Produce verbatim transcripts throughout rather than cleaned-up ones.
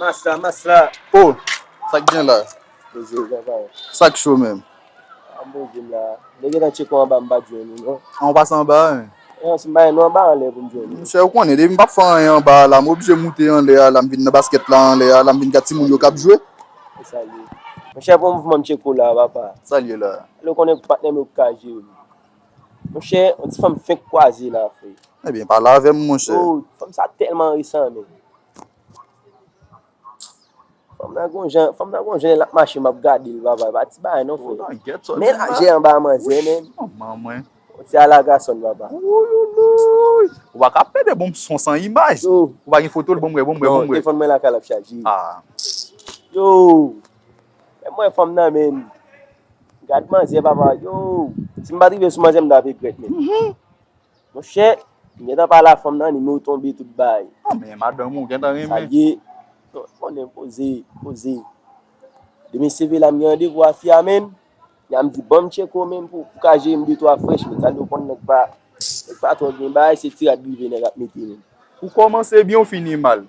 Mas la, mas la. Oh, sa k gen la? Poze, papa. Sa k cho menm? An poze m la. M te gentan tcheke w anba, m pa t jwenn ou non. An, w pase anba a, wi. Non, si m pa jwenn ou anba anlè pou m jwenn ou. Monchè, ou konnen, depi m p ap fè anyen anba a la, m oblije moute anlè a la, m vin nan baskèt la anlè a la, m vin gad timoun yo k ap jwe. E sa l ye. Monchè, pou mouvman m tcheke w la, papa. Sa l ye la? Lè w konnen patnè m yo k ka jere m. Monchè, yon ti fanm fenk kwaze la, frè. Ebyen, pale avè m, monchè. Oh, fanm sa tèlman resan, men. Fanm nan gon jan, fanm nan gon jan l ap mache, m ap gade l, papa. Pa ti bagay non, frè. Men lajè anba manzè, men. Manman mwen. Yon ti alagason, papa. Wouyoulouyy. Ou pa ka pede bon son san imaj. Ou pa gen foto l, bon, mwen, bon, mwen, bon, mwen. Telefòn mwen lakay l ap chaje. Ah. Yo. Fè m wè fanm nan, men. Gad manzè, papa. Yo. Si m pa t rive sou manzè, m t ap regrèt, men. Monchè, m gentan pale a fanm nan, nimewo tonbe tout bagay. Ah, men madanm ou gentan renmen. Sa l ye. Non, konnen poze, poze. Demen seve la, m gen randevou a fi a menm. Y a m di, ban m tcheke w menm pou, pou ka jere m de twa frèch, men sa l yo konn nèg pa, nèg pa twò gen bagay, se ti rad rive nèg ap mete menm. Ou kòmanse byen, ou fini mal.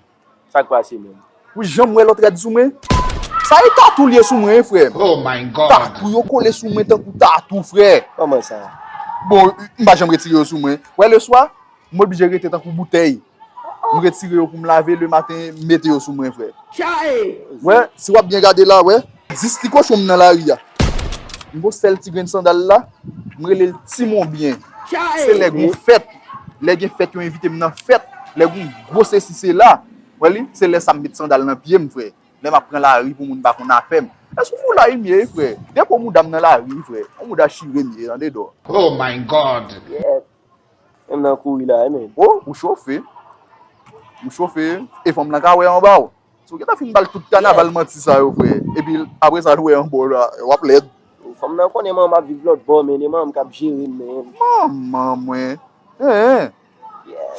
Sa k pase menm? Ou janm wè lòt rad sou mwen? Sa e tatou l ye sou mwen, wi, frè m. Oh my God. Tatou yo kole sou mwen tankou tatou, frè. Kòman sa? Bon, m pa janm retire yo sou mwen. Wè, leswa, m oblije rete tankou boutèy. M retire yo pou m lave, lematen, m mete yo sou mwen, frè. Wè, si w ap byen gade la, wè. Zis ti kochon m nan lari a. M gon sèl ti grenn sandal la, m rele l Ti Monbyen. Se lè gon fèt, lè gen fèt, yo envite m nan fèt, lè gon gwo sesi sela. Wè li, se lè sa m met sandal nan pye m, frè. Lè m ap pran lari pou moun pa konn afè m. Èske w fou la, Imye, frè? Depo mouda m nan lari, frè. Yon mouda chire m ye, tande dò. Oh my God! Yes. Menm nan kouri la, wi, men. Oh, ou chofe. Ou chofe. E fanm lan ka wè anba w. Si w gentan fin ba l tout kanaval manti sa yo, frè. Epi apre sa, l wè anba w la, w ap lèd. Fanm nan konnen manman m ap viv lòt bò, men e manman m k ap jere m, men. Manman mwen. Hein.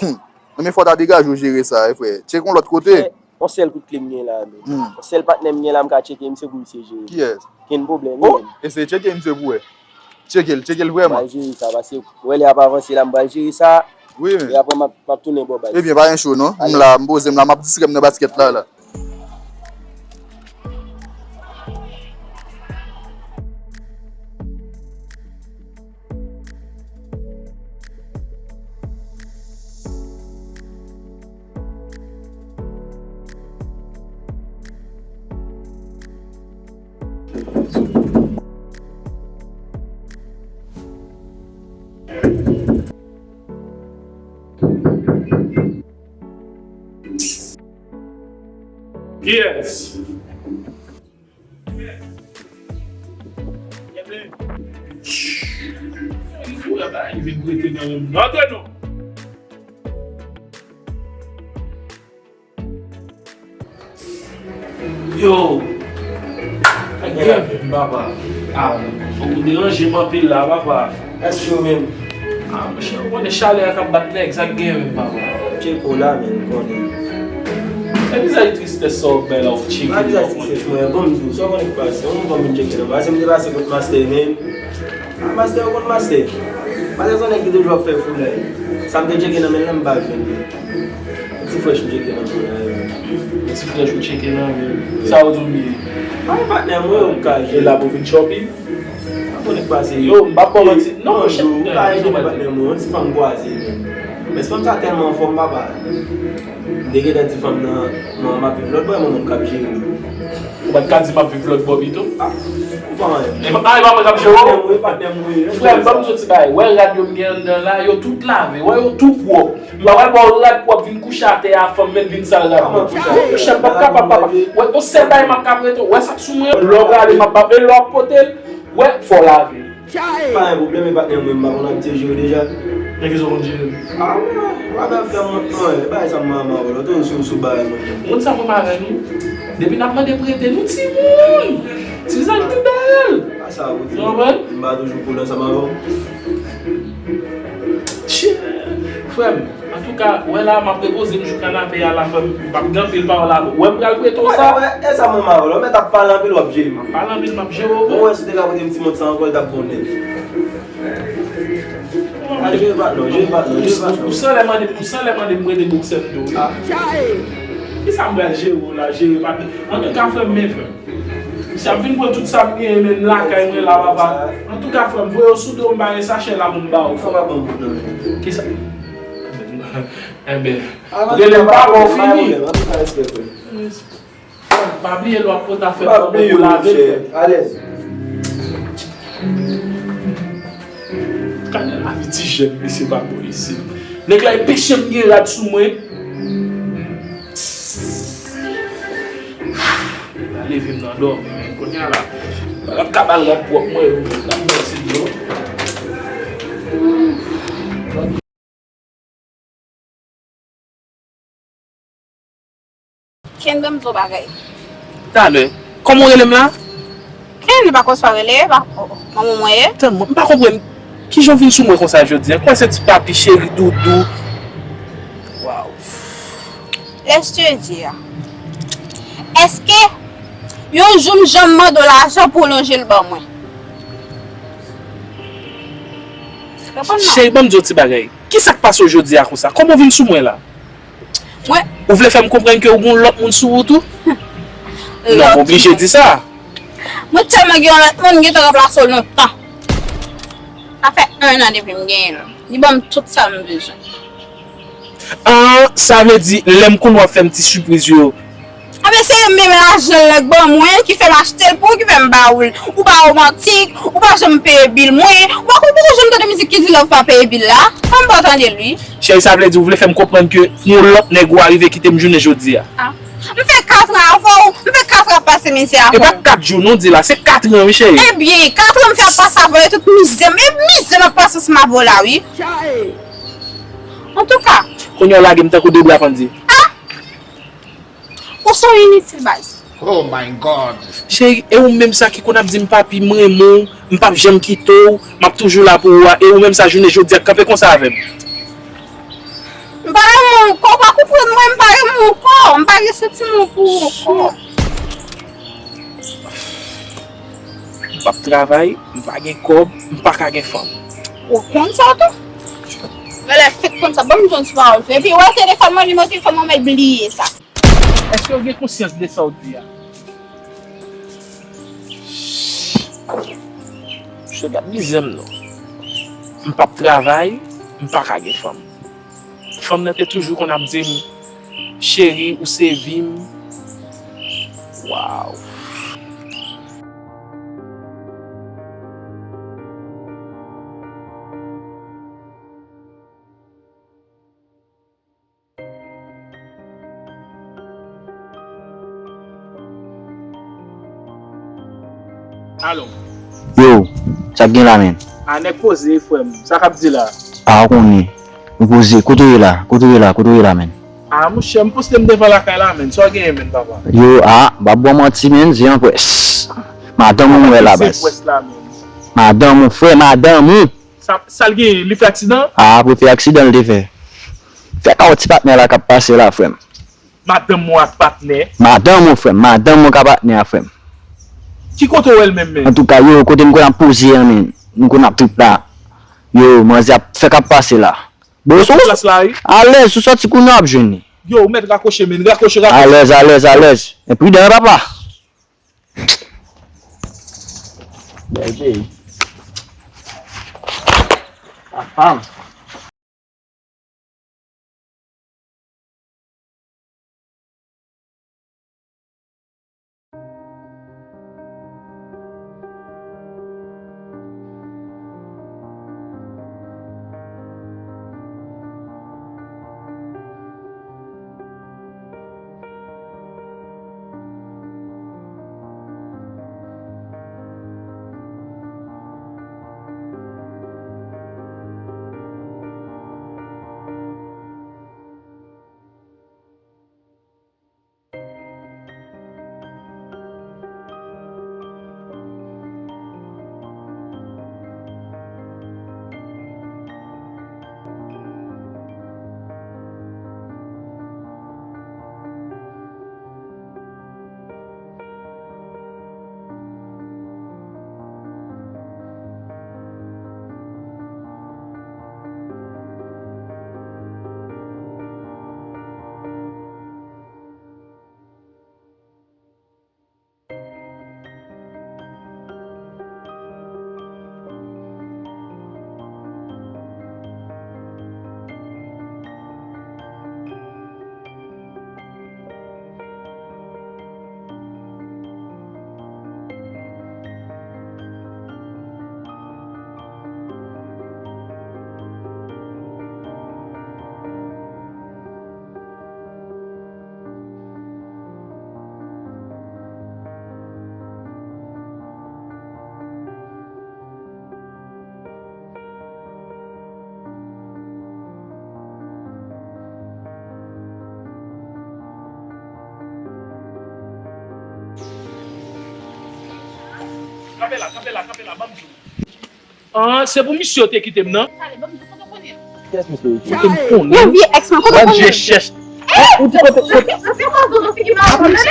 Hum. Non, men fò w ta degaje w jere sa, wi, frè. Tcheke yon lòt kote. Yon sèl kout kle m gen la, men. Yon sèl patnè m gen la, m ka tcheke misye pou misye jere. Kiyès? Ken pwoblèm, wi, men. Oh, eseye tcheke misye pou wè. Tcheke l, tcheke l vrèman. M pral jere sa, paske wè lè ap avanse la, m pral jere sa. Wi, men. E apre, m ap, m ap tounen bò baz. Ebyen, pa gen cho, non. M la, m poze m la, m ap distrè m nan baskèt la, la. Yes. Ou la ba, li vin prete nan menm note non. Yo. Ak gen papa. Ah, ou deranje m anpil la, papa. Èske ou menm? Ah, monchè, ou konnen chalè a k ap bat nèg, sa k gen menm, papa? Tcheke w la, men, ou konnen. E vizaj tristès sa w ap bay la, w tcheke m, ou konnen. Tristès, mwen, bon, m di w, sa w konnen ki pase, yon bon moun tcheke nan pase, m te pase kot mastè, men. Ah, mastè, ou konn mastè? Mastè se yon nèg ki toujou ap fè foulay. Sa m te tcheke nan men l la, m pa jwenn li. Ti frèch m tcheke nan men l la. Ti frèch ou tcheke nan men l. Sa w di w li ye? Ah, patnè m, wi, ou ka jwe. E la pou vin chòpin? Ou konnen ki pase. Yo, m p ap ba w manti. Non, monchè. Ou ka ede m, patnè m, wi, yon ti fanm kwaze. Men fanm sa tèlman anfòm, papa. M te gentan di fanm nan, non, m ap viv lòt bò, e manman m k ap jere m. Ou pa t ka di m ap viv lòt bò pito? Ah, ou pa anyen. E pa, ah, e pa mwen k ap jere w? Patnè m, wi, patnè m, wi. Frè m, ban m di w ti bagay. Wè rad yo m gen anndan la, yo tout lave. Wè yo tou pwòp. M pa pral ba w rad pou w ap vin kouche atè a, fanm, men vin sal rad mwen. Monchè, m p ap kapab, papa. Wè, yon sèl bagay m ap ka prete w. Wè sa k sou mwen. Lè w prale, m ap ba w. E lè w ap pote l, wè, fò w lave l. Pa gen pwoblèm, e patnè mwen, m pa konn abitye jere deja. Men kisa w konn jere? Ah, w ap fè mwen, mwen, e bagay sa m manman wè, lòt ou sou, sou bagay mwen. Moun sa mwen pa renmen nou. Depi n ap mande prete, nou timoun. Ti vizaj nou bèl. Pa sa, ou di. Ou konprann? M pa toujou koul ansanm avè w. Tchè, frè m. Antouka, wè la, m ap repoze m jou kanapè a la, frè m, m p ap gen anpil pawòl avè w. Wè m pral prete w sa. Wè, e sa mwen m avè w la, ou mèt ap pale anpil, w ap jere m. M ap pale anpil, m ap jere w. Bon, wè, si w te ka pote m ti mòd sa ankò, li t ap bon nèt. A, jere pa t non, jere pa t non, jere pa t non. Ou sanlè mande, ou sanlè mande m prete boksè m tou, wi. Ah. Kisa m pral jere w la, jere pa. Antouka, frè m, men frè m. Si ap vin pran tout sa m genyen, men lakay mwen la, papa. Antouka, frè m, voye w sou do m, ba gen sachè la pou m ba w. Sa pa ban m bout nan men. Kisa? Enben, rele m pa ba w fini. Antouka, respè, frè. Pa bliye lè w ap pote afè m pou lave l, frè. Alèz. Gade lavi ti jèn mesye pa bon isit. Nèg la e peche m gen rad sou mwen. Nèg la leve m nan dòmi, men kounye a la, m ap ka ba l rad pwòp mwen, wi, m ap mèsi l, non. Ken, ban m di w bagay. Talè. Kòman w rele m la? Ken, li pa konsa w rele, pa, oh, oh, manman mwen ye. Tann mwen, m pa konprann. Kijan w vin sou mwen konsa jodi a? Kwè se ti papi, cheri, doudou. Waw. Laisse te dire. Èske yon jou m janm mande w lajan pou w lonje l ban mwen? Reponn mwen. Cheri, ban m di w ti bagay. Kisa k pase w jodi a konsa? Kòman w vin sou mwen la? Mwen. Ou vle fè m konprann ke w gen yon lòt moun sou ou tou? Non, m oblije di sa. Mwen tèlman gen yon lòt moun, m gentan ranplase w lontan. Sa fè en an depi m genyen l. Li ban m tout sa m bezwen. Ah, sa vle di, lè m konn w ap fè m ti sipriz yo, Anben, se menm lajan l nèg ban mwen ki fè m achte l pou ou ki fè m ba ou l. Ou pa womantik, ou pa janm peye bil mwen. Ou pa konn poko janm tande mizik ki di love pa peye bil la? Ban m ba w tande l wi. Cheri, sa vle di ou vle fè m konprann ke yon lòt nèg ou arive kite m jounen jodi a? Ah. M fè kat an avè w, m fè kat an ap pase mizè avè w. E pa kat jou non di la, se kat an wi cheri. Ebyen, kat an m fè ap pase avè w, e tout mizè m, e mizè m ap pase ansanm avè w la wi. Antouka. Kounye a w lage m tankou de bra pandye. Ah! Ou se yon initil, baz. Oh my God. Cheri, e ou menm sa ki konn ap di m papi, m renmen w, m p ap janm kite w, m ap toujou la pou ou a, e ou menm sa jounen jodi a k kanpe konsa avè m? M pa renmen w ankò, ou pa konprann mwen, m pa renmen w ankò, m pa gen santiman pou ou ankò. M p ap travay, m pa gen kòb, m pa ka gen fanm. Ou konn sa tou? Genlè fèk konn sa, ban m di w yon ti pawòl tou. Epi wè telefòn mwen, nimewo telefòn mwen, mèt bliye sa. Èske w gen konsyans de sa w di a? Misye gad mizè m non. M p ap travay, m pa ka gen fanm. Fanm nan te toujou konn ap di m, cheri, ou se vi m. Waw. Alo. Yo, sa k gen la, menn? A, nèg poze, frè m. Sa k ap di la? A, ou konnen. Nou poze. Kote w ye la? Kote w ye la? Kote w ye la, menn? A, monchè, m poste m devan lakay la, menn. Sa w genyen, menn, papa? Yo, a, m p ap ba w manti, menn. Zen an pwès. Madanm ou m wè la, baz. Madanm ou, frè, madanm ou. Sa, sa l genyen? Li fè aksidan? A, pou fè aksidan l te fè. Fè ka w ti patnè la k ap pase la, frè m. Madanm ou ak patnè? Madanm ou, frè m. Madanm ou k ap patnè a, frè m. Ki kote w wè l menm, menn? Antouka, yo, kote m konn ap poze an, menn. Nou konn ap trip la. Yo, manzè ap fè k ap pase la. Bon, sou plas la, wi. Alèz, sou sòti kounye a w ap jwenn li. Yo, ou mèt rakwoche, menn. Rakwoche, rakwoche. Alèz, alèz, alèz. Men pridan, wi, papa. Bèl peyi. Sa fam. Kanpe la, kanpe la, kanpe la, ban m di w. Ah, se pou misye yo te kite m nan. Kiyès misye yo? Kote m konnen? Yon vye èks mwen, kote w konnen? Bondye chèch. Ou di kote, kote?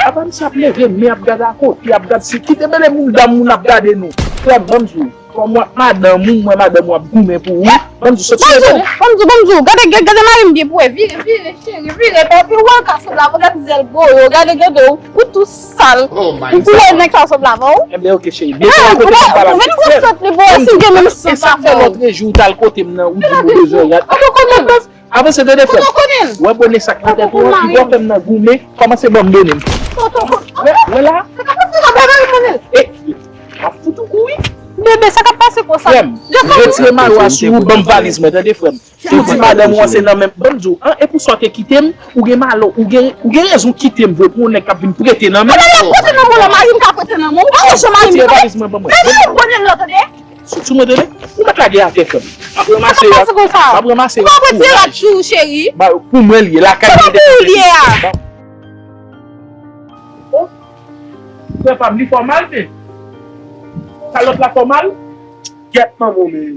Apa misye ap leve men ap gade akote, ap gade si kite bele moun dam moun ap gade nou. Frè m, ban m di w. Kòm w ap madanm ou, mwen madanm ou ap goumen pou ou. Ban m di w, soti mwen. Ban m di w, ban m di w, gade, gade, gade mari m byen pou wè. Vire, vire, cheri, vire. Papi, w wè l ka sanble avè w, gade zèl gwo yo, gade, gade w, ou tou sal. Ou pou wè nèg sa sanble avè w. Enben, oke, cheri. Byen, ou kote m pale avèk frè m. Ban m di w, e sa fè lòtrejou ou t al kote m nan, ou di m ou bezwen rad. Avanse, tande, frè m. Wè bone sa k nan tèt ou an, ki bò fè m nan goumen, kòmanse ban m bone m. Wè, wè la. E, ap fout ou kou, wi. Bebe, sa k ap pase konsa? Frè m, retire mayo a sou ou, ban m valiz mwen, tande, frè m. Ou di madanm ou an se nan men, ban m di w, an, e pou sa w te kite m, ou gen malè, ou gen, ou gen rezon kite m vre pou yon nèg k ap vin prete nan men. Ala l ap prete nan men w la, mari m ka prete nan men w. Ou pa wè jan mari m. Retire valiz mwen ban mwen. Gade yon bone l la, tande. Sou, sou mwen, tande. Ou mèt lage atè, frè m. M ap ranmase yo. Sa k ap pase konsa? M ap ranmase yo. Ou pa prete rad sou ou, cheri. Ba, pou mwen l ye, lakay mwen. Pou ou l ye a. Oh, frè pa m, li fòmal, men. Kalòt la fòmal. Gèt manman w, men.